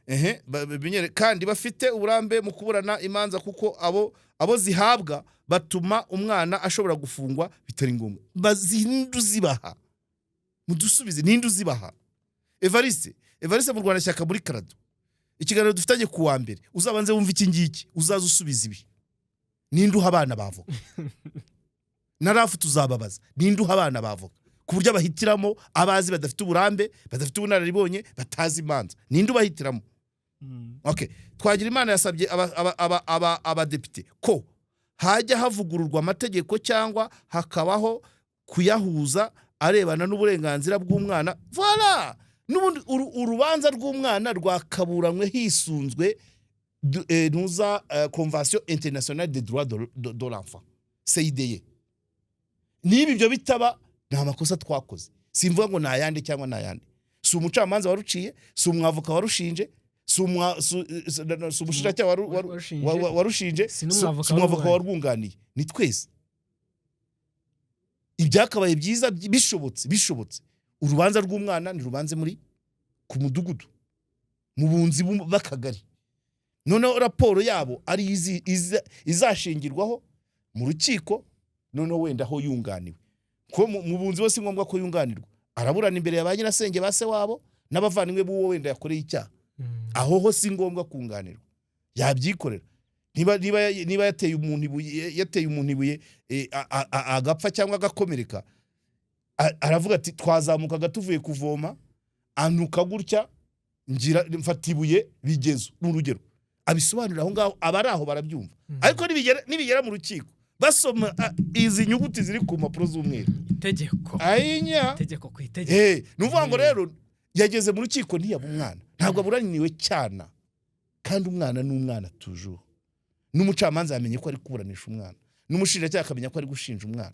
Ehe, kandi bafite uburambe mu kuburana imanza, kuko abo zihabwa batuma umwana ashobora gufungwa bitari ngombwa. Ninde uzibaha? Mudusubize, ninde uzibaha? Evariste mu Rwanda shyaka muri CLADHO, ikiganiro dufitanye ku wa mbere, uzabanze wumve iki ngiki, uzaze usubiza ibi. Ninde uha abana bavoka? Na RAF tuzababaza, ninde uha abana bavoka ku buryo abahitiramo abazi badafite uburambe, badafite ubunararibonye, batazi imanza? Ninde ubahitiramo? Okay. Twagirimana yasabye abadepite ko hajya havugururwa amategeko cyangwa hakabaho kuyahuza arebana n'uburenganzira bw'umwana. Voilà, n'ubundi urubanza rw'umwana rwakaburanywe hisunzwe ntuza Convention internationale des droits de l'enfant, CIDE. Niba ibyo bitaba, ni amakosa twakoze. Simvuga ngo ni ayandi cyangwa ni ayandi, si umucamanza waruciye, si umwavoka warushinje, si umushinjacyaha Warushinje. warushinje, Si n'umwavoka si umwavoka warwunganiye. warwunganiye, ni twese. Ibyakabaye byiza, bishobotse, urubanza rw'umwana ntirubanze muri ku mudugudu, mu bunzi b'akagari, noneho raporo yabo ari izashingirwaho mu rukiko, noneho wenda aho yunganiwe, ko mu bunzi bo si ngombwa ko yunganirwa, araburana imbere ya ba nyirasenge, ba se wabo n'abavandimwe b'uwo wenda yakoreye icyaha. Aho ho si ngombwa kunganirwa, yabyikorera. Niba yateye umuntu ibuye agapfa cyangwa agakomereka, aravuga ati: "Twazamukaga tuvuye kuvoma, anuka gutya, ngira mfata ibuye." Bigezo ni urugero. Abisobanurira aho ngaho, abari aho barabyumva. Ariko nibigera mu rukiko, basoma izi nyuguti ziri ku mpapuro z'umweru, Itegeko. Ayinya. Itegeko ku itegeko. Ni ukuvuga ngo rero yageze mu rukiko ntiyaba umwana, ntabwo aburaniwe cyana, kandi umwana ni umwana toujours. N'umucamanza yamenye ko ari kuburanisha umwana, n'umushinjacyaha akamenya ko ari gushinja umwana.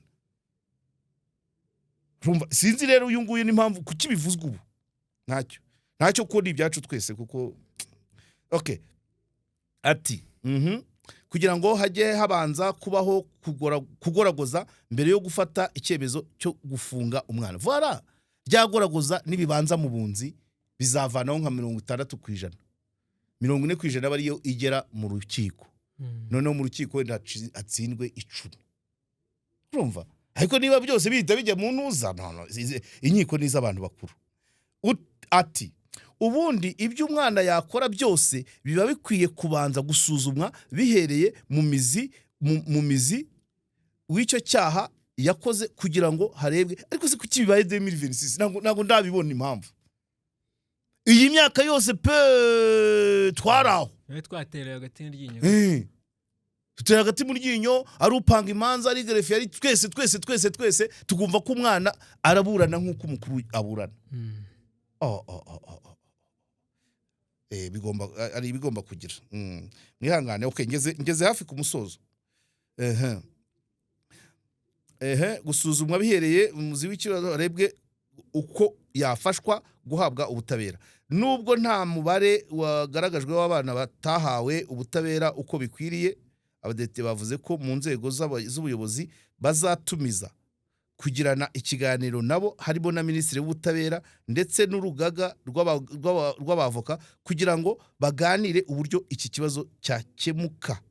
Urumva, sinzi rero uyu nguyu n'impamvu kuki bivuzwa ubu. Ntacyo, kuko ni ibyacu twese. Kuko okay, ati kugira ngo hajye habanza kubaho kugoragoza mbere yo gufata icyemezo cyo gufunga umwana. Voilà, ryagoragoza nibibanza mu bunzi bizavanaho nka 60%, 40% aba ariyo igera mu rukiko. Noneho mu rukiko wenda hatsindwe 10, urumva? Ariko niba byose bihita bijya mu ntuza, no, inkiko ni iz'abantu bakuru. Ati ubundi ibyo umwana yakora byose biba bikwiye kubanza gusuzumwa bihereye mu mizi w'icyo cyaha yakoze kugira ngo harebwe. Ariko se kuki bibaye 2026? Ntabwo ndabibona impamvu. Iyi myaka yose pe twari aho. Rero twatereye hagati n'iryinyo. Tutera hagati mu ryinyo, ari upanga imanza, ari greffier, ari twese twese twese twese, tukumva ko umwana araburana nk'uko umukuru aburana. Oh. Bigomba ari ibigomba kugira. Mwihangane. Okay, ngeze hafi ku musozo. Ehe, gusuzumwa bihereye mu muzi w'ikibazo, harebwe uko yafashwa guhabwa ubutabera. Nubwo nta mubare wagaragajwe w'abana batahawe ubutabera uko bikwiriye, abadepite bavuze ko mu nzego z'ubuyobozi bazatumiza kugirana ikiganiro nabo, harimo na minisitiri w'ubutabera ndetse n'urugaga rw'abavoka kugira ngo baganire uburyo iki kibazo cyakemuka.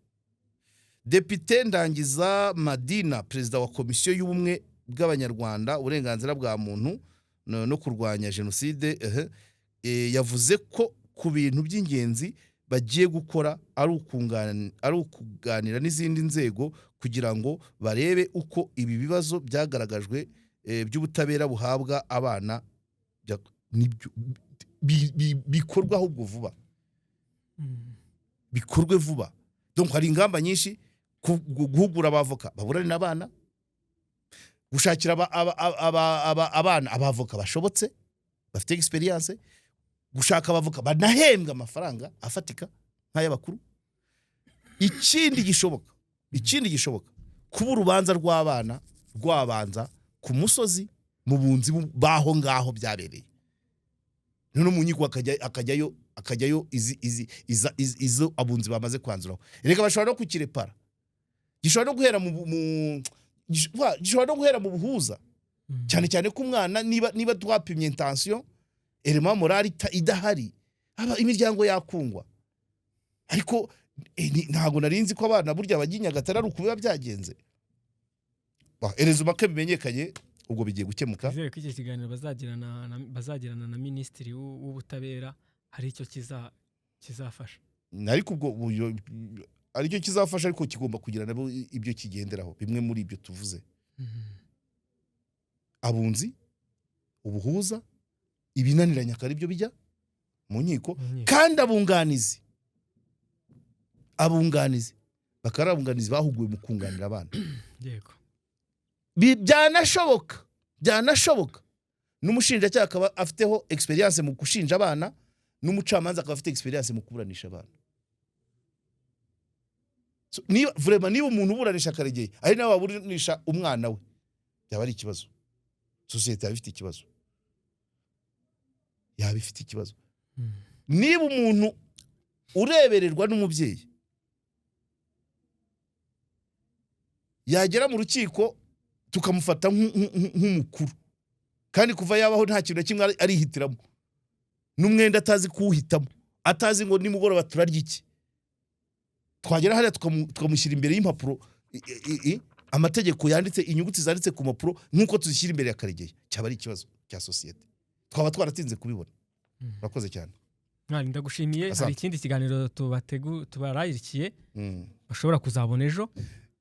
Depite Ndangiza Madina, perezida wa Komisiyo y'Ubumwe bw'Abanyarwanda, Uburenganzira bwa Muntu no kurwanya Jenoside, yavuze ko ku bintu by'ingenzi bagiye gukora ari ukuganira n'izindi nzego kugira ngo barebe uko ibi bibazo byagaragajwe by'ubutabera buhabwa abana bikorwa ahubwo vuba. Bikorwe vuba. Donc hari ingamba nyinshi: guhugura abavoka baburanira abana, gushakira abana abavoka bashobotse bafite experience, gushaka abavoka banahembwa amafaranga afatika nk'ay'abakuru. Ikindi gishoboka, kuba urubanza rw'abana rwabanza ku musozi mu bunzi baho ngaho byabereye, noneho mu nkiko akajyayo izo abunzi bamaze kwanzuraho. Reka bashobora no kukirepara, gishobora no guhera mu buhuza, cyane cyane ko umwana niba twapimye intention, élément moral idahari, aba imiryango yakungwa. Ariko ntabwo nari nzi ko abana burya bajya i Nyagatare ari uku biba byagenze. Heureusement ko bimenyekanye, ubwo bigiye gukemuka. Nizere ko iki kiganiro bazagirana na minisitiri w'ubutabera hari icyo kizafasha. Ariko ubwo buryo aricyo kizafasha, ariko kigomba kugira nabo ibyo kigenderaho, bimwe muri ibyo tuvuze: abunzi, ubuhuza, ibinaniranye akaba aribyo bijya mu nkiko. Mu nkiko. Kandi abunganizi bakaba ari abunganizi bahuguwe mu kunganira abana. Byanashoboka n'umushinjacyaha akaba afiteho experience mu gushinja abana, n'umucamanza akaba afite experience mu kuburanisha abana. So, niba vraiment, niba umuntu uburanisha Karegeye ari nawe waburanisha umwana we, byaba ari ikibazo. Sosiyete yaba ifite ikibazo, yaba ifite ikibazo. Niba umuntu urebererwa n'umubyeyi yagera mu rukiko tukamufata nk'umukuru, kandi kuva yabaho nta kintu na kimwe arihitiramo, n'umwenda atazi kuwuhitamo, atazi ngo nimugoroba turarya iki, twagera hariya tukamushyira imbere y'impapuro, amategeko yanditse, inyuguti zanditse ku mpapuro, nk'uko tuzishyira imbere ya Karegeya, cyaba ari ikibazo cya sosiyete. Twaba twaratinze kubibona. Urakoze cyane. Mwari, ndagushimiye. Hari Asante. ikindi kiganiro tubararikiye bashobora kuzabona ejo.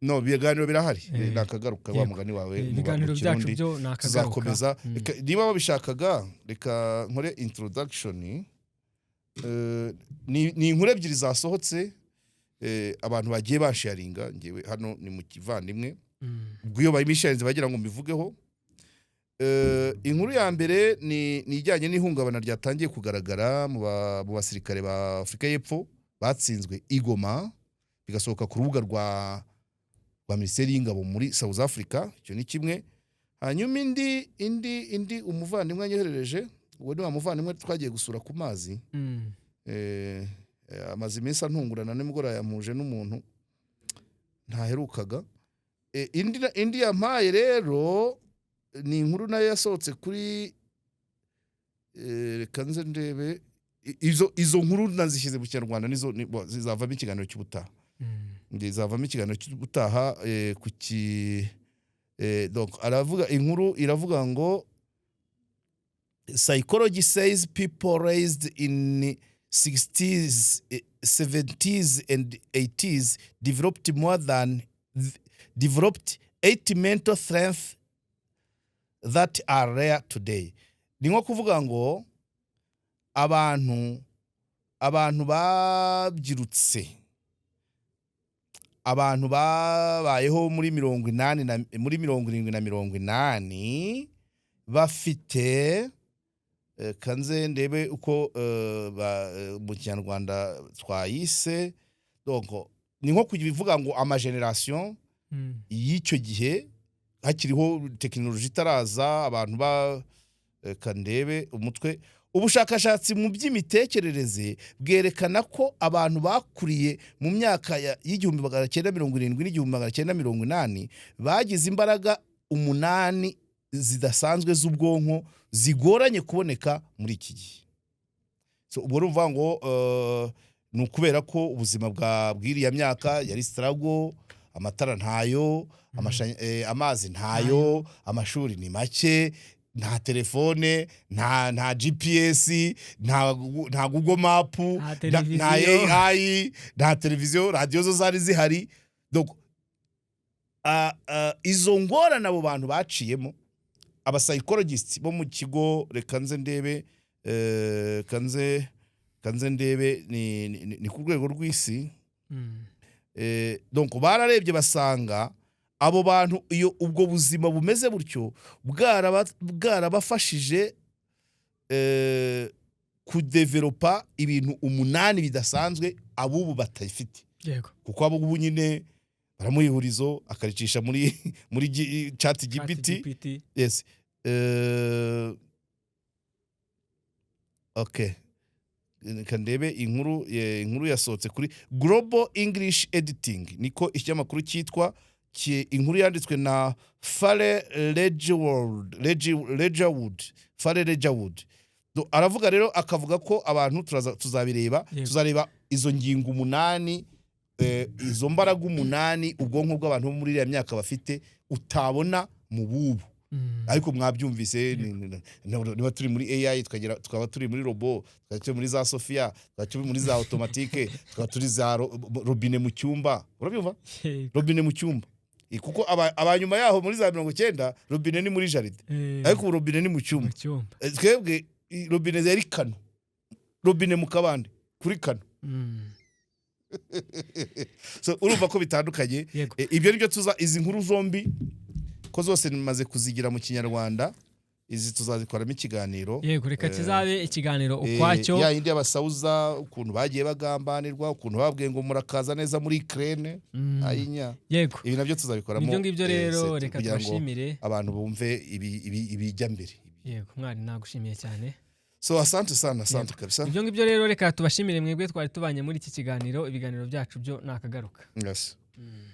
No, ibiganiro birahari. Nakagaruka wa mugani wawe mu Ibiganiro mu byacu Kirundi. byo ni akagaruka. Tuzakomeza. Niba babishakaga, reka nkore introduction. Ni inkuru ebyiri zasohotse, abantu bagiye basharinga. Ngewe hano ni mu kivandimwe. Ubwo iyo bayimisharinze bagira ngo mbivugeho. Inkuru ya mbere ni ijyanye n'ihungabana ryatangiye kugaragara mu basirikare ba Afurika y'Epfo batsinzwe i Goma, bigasohoka ku rubuga rwa Minisiteri y'Ingabo muri South Africa. Icyo ni kimwe. Hanyuma indi umuvandimwe yanyoherereje, uwo ni wa muvandimwe twagiye gusura ku mazi. Amaze iminsi antungurana, nimugoroba yampuje n'umuntu ntaherukaga. Indi yampaye rero ni inkuru nayo yasohotse kuri reka nze ndebe. Izo nkuru nazishyize mu Kinyarwanda, nizo bo, zizavamo ikiganiro cy'ubutaha. Zizavamo ikiganiro cy'ubutaha. Ku ki donc aravuga, inkuru iravuga ngo "Psychology says people raised in 60s, 70s and 80s developed more than developed eight mental strength that are rare today." Ni nko kuvuga ngo abantu babyirutse, abantu babayeho muri 80 na muri 70 na 80 bafite, kanze ndebe uko mu Kinyarwanda twayise. Donc ni nko kubivuga ngo amageneration y'icyo gihe hakiriho tekinoloji itaraza, abantu ba kandebe umutwe. Ubushakashatsi mu by'imitekerereze bwerekana ko abantu bakuriye mu myaka y'1970 n'1980 bagize imbaraga umunani zidasanzwe z'ubwonko zigoranye kuboneka muri iki gihe. So, ubwo urumva ngo ni ukubera ko ubuzima bwa bw'iriya myaka yari struggle, amatara ntayo, amazi ntayo, amashuri ni make, nta telefone, nta GPS, nta Google Map, nta nta televiziyo. AI, nta televiziyo, radiyo zo zari zihari. Donc, izo ngorane abo bantu baciyemo, abapsychologists bo mu kigo, reka nze ndebe, kanze ndebe, ni ku rwego rw'isi. Donc bararebye basanga abo bantu, iyo ubwo buzima bumeze butyo bwarabafashije kudevelopa ibintu umunani bidasanzwe abubu batayifite. Kuko abubu nyine baramuha ihurizo akaricisha muri Chat GPT. GPT. Yes. Okay, reka ndebe inkuru. Inkuru yasohotse kuri Global English Editing, niko ikinyamakuru cyitwa. Inkuru yanditswe na Fale Ledgerwood, Fale Ledgerwood. Aravuga rero, akavuga ko abantu tuzabireba. Tuzareba izo ngingo umunani, izo mbaraga umunani ubwonko bw'abantu bo muri iriya myaka bafite utabona mu bubu. Ariko mwabyumvise, niba turi muri AI, tukaba turi muri robot, tukaba turi muri za Sofia, tukaba turi muri za automatique, tukaba turi za robine mu cyumba, urabyumva? Yego. Robine mu cyumba. Kuko abanyuma yaho muri za 90 robine ni muri jardin, ariko ubu robine ni mu cyumba. Mu cyumba. Twebwe robine yari kano, robine mu kabande kuri kano. So urumva ko bitandukanye. Ibyo nibyo tuza, izi nkuru zombi ko zose nimaze kuzigira mu Kinyarwanda, izi tuzazikoramo ikiganiro. Yego, reka kizabe ikiganiro ukwacyo. Ya yindi y'abasawuza, ukuntu bagiye bagambanirwa, ukuntu babwiye ngo murakaza neza muri Ukraine, ayinya. Ibi nabyo tuzabikoramo. Ibyo ngibyo rero, reka kugira ngo tubashimire. abantu bumve ibijya mbere. Yego mwari, nagushimiye cyane. So asante sana, asante kabisa. Ibyo ngibyo rero, reka tubashimire mwebwe twari tubanye muri iki kiganiro. Ibiganiro byacu byo ni akagaruka. Yes.